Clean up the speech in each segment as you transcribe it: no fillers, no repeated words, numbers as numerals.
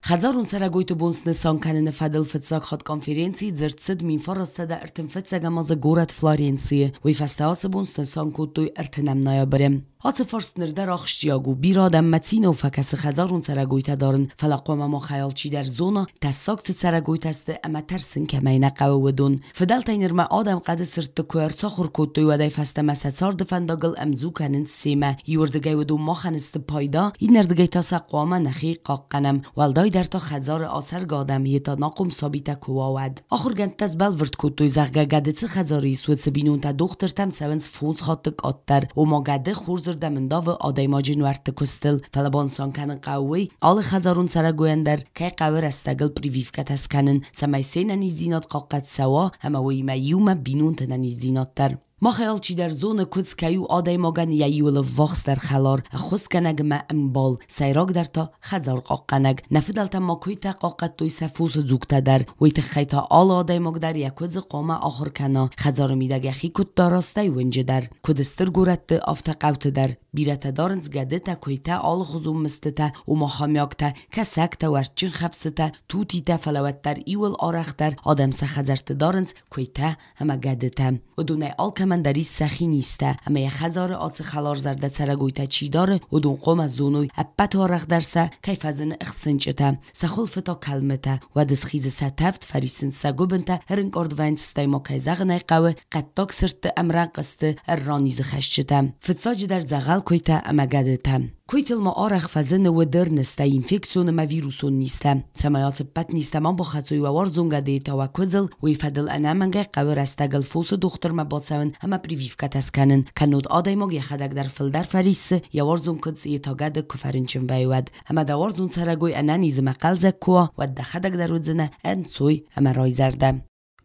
Хӕдзарон цӕрӕгойты бон снысан кӕныны фӕдыл фыццаг хатт конференцийы дзырд цыд 1935 азы горӕт Флоренцийы. Уый фӕстӕ ацы бон снысан кодтой ӕртынӕм ноябры. Ацы фарст ныр дӕр ахсджиаг у. Бирӕ адӕммӕ цинау фӕкӕсы хӕдзарон цӕрӕгойтӕ дарын, фӕлӕ хъуамӕ махӕй алчидӕр зона, тӕссаг цы цӕрӕгойтӕ сты ӕмӕ тӕрсын кӕмӕй нӕ хъӕуы, уыдон. Фыдӕлтӕй нырмӕ адӕм хъӕды сырдты куы ӕрцахуыр кодтой, уӕдӕй фӕстӕмӕ сӕ царды фӕндагыл ӕмдзу кӕнынц семӕ. Иуырдыгӕй уыдон махӕн сты пайда, иннӕрдыгӕй та сӕ хъуамӕ нӕхи хъахъхъӕнӕм. Уӕлдайдӕр та хӕдзары ацӕргӕ адӕм, йе та ӕнахъом сабитӕ куы уа, уӕд. Ахуыргӕндтӕ сбӕлвырд кодтой, зӕгъгӕ, гӕдыцы хӕдзары ис уыцы бинонтӕ дохтыртӕм цӕуынц фондз хатты къаддӕр. Ома гӕды хорзырдӕм ӕндавы адӕймаджы нуӕртты куыстыл. Фӕлӕ банысан кӕнын хъӕуы уый, алы хӕдзарон цӕрӕгойӕн дӕр кӕй хъӕуы рӕстӕгыл прививкӕтӕ скӕнын, цӕмӕй се нӕниздзинад хъахъхъӕд цӕуа ӕмӕ уыимӕ иумӕ бинонты нӕниздзинад дӕр. Махӕй алчидӕр зоны, куыдз кӕй у адӕймагӕн йӕ иуыл ӕввахсдӕр хӕлар, ӕххуысгӕнӕг ӕмӕ ӕмбал, сӕйрагдӕр та хӕдзархъахъхъӕнӕг. Нӕ фыдӕлтӕ ма куыйтӕ хъахъхъӕдтой сӕ фосы дзугтӕ дӕр. Уый тыххӕй та алы адӕймаг дӕр йӕ куыдзы хъуамӕ ахуыр кӕна, хӕдзары мидӕг йӕхи куыд дара, стӕй уынджы дӕр. Куыд стыр горӕтты, афтӕ хъӕуты дӕр. Бирӕтӕ дарынц гӕдытӕ, куыйтӕ, алыхуызон мыстытӕ, ома хомяктӕ, кӕсӕгтӕ, уӕртджын хӕфсытӕ, тутитӕ, фӕлӕ уӕддӕр иуыл арӕхдӕр адӕм сӕ хӕдзӕртты дарынц куыйтӕ ӕмӕ гӕдытӕ. Уыдонӕй алкӕмӕн дӕр ис сӕхи низтӕ, ӕмӕ йӕ хӕдзары ацы хӕларзӕрдӕ цӕрӕгойтӕ чи дары, уыдон хъуамӕ зоной, ӕппӕты арӕхдӕр сӕ кӕй фӕзыны ӕхсынчъытӕ, сӕ хуылфы та кӕлмытӕ, уӕд схизы сӕ тӕвд, фӕрисынц сӕ гуыбынтӕ, ӕрынкъард вӕййынц, стӕй ма кӕй зӕгъын ӕй хъӕуы, хъӕддаг сырдты ӕмрӕнхъ сты ӕрранизы хӕсджытӕ. Фыццаджыдӕр дзӕгъӕл куыйтӕ ӕмӕ гӕдытӕ. Куыйтыл ма арӕх фӕзыны уыдырнызтӕ, инфекцион ӕмӕ вирусон низтӕ. Цӕмӕй ацы ппӕт низтӕ ма бахӕцой уӕ уарзон гӕдыйы та уӕ куыдзыл, уый фӕдыл ӕнӕмӕнгӕй хъӕуы рӕстӕгыл фосы дохтырмӕ бацӕуын ӕмӕ прививкӕтӕ скӕнын. Кӕннод адӕймаг йӕхӕдӕг дӕр фылдӕр фӕриссы, йӕ уарзон куыдз йе та гӕды куы фӕрынчын вӕййы, уӕд. Ӕмӕ дӕ уарзон цӕрӕгой ӕнӕниз ӕмӕ хъӕлдзӕг куы уа, уӕд дӕхӕдӕг дӕр уыдзынӕ ӕнцой ӕмӕ райзӕрдӕ.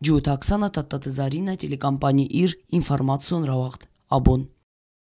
Джиоты Оксана, Тадтаты Заринӕ, телекомпани «Ир», информацион рауагъд. Абон.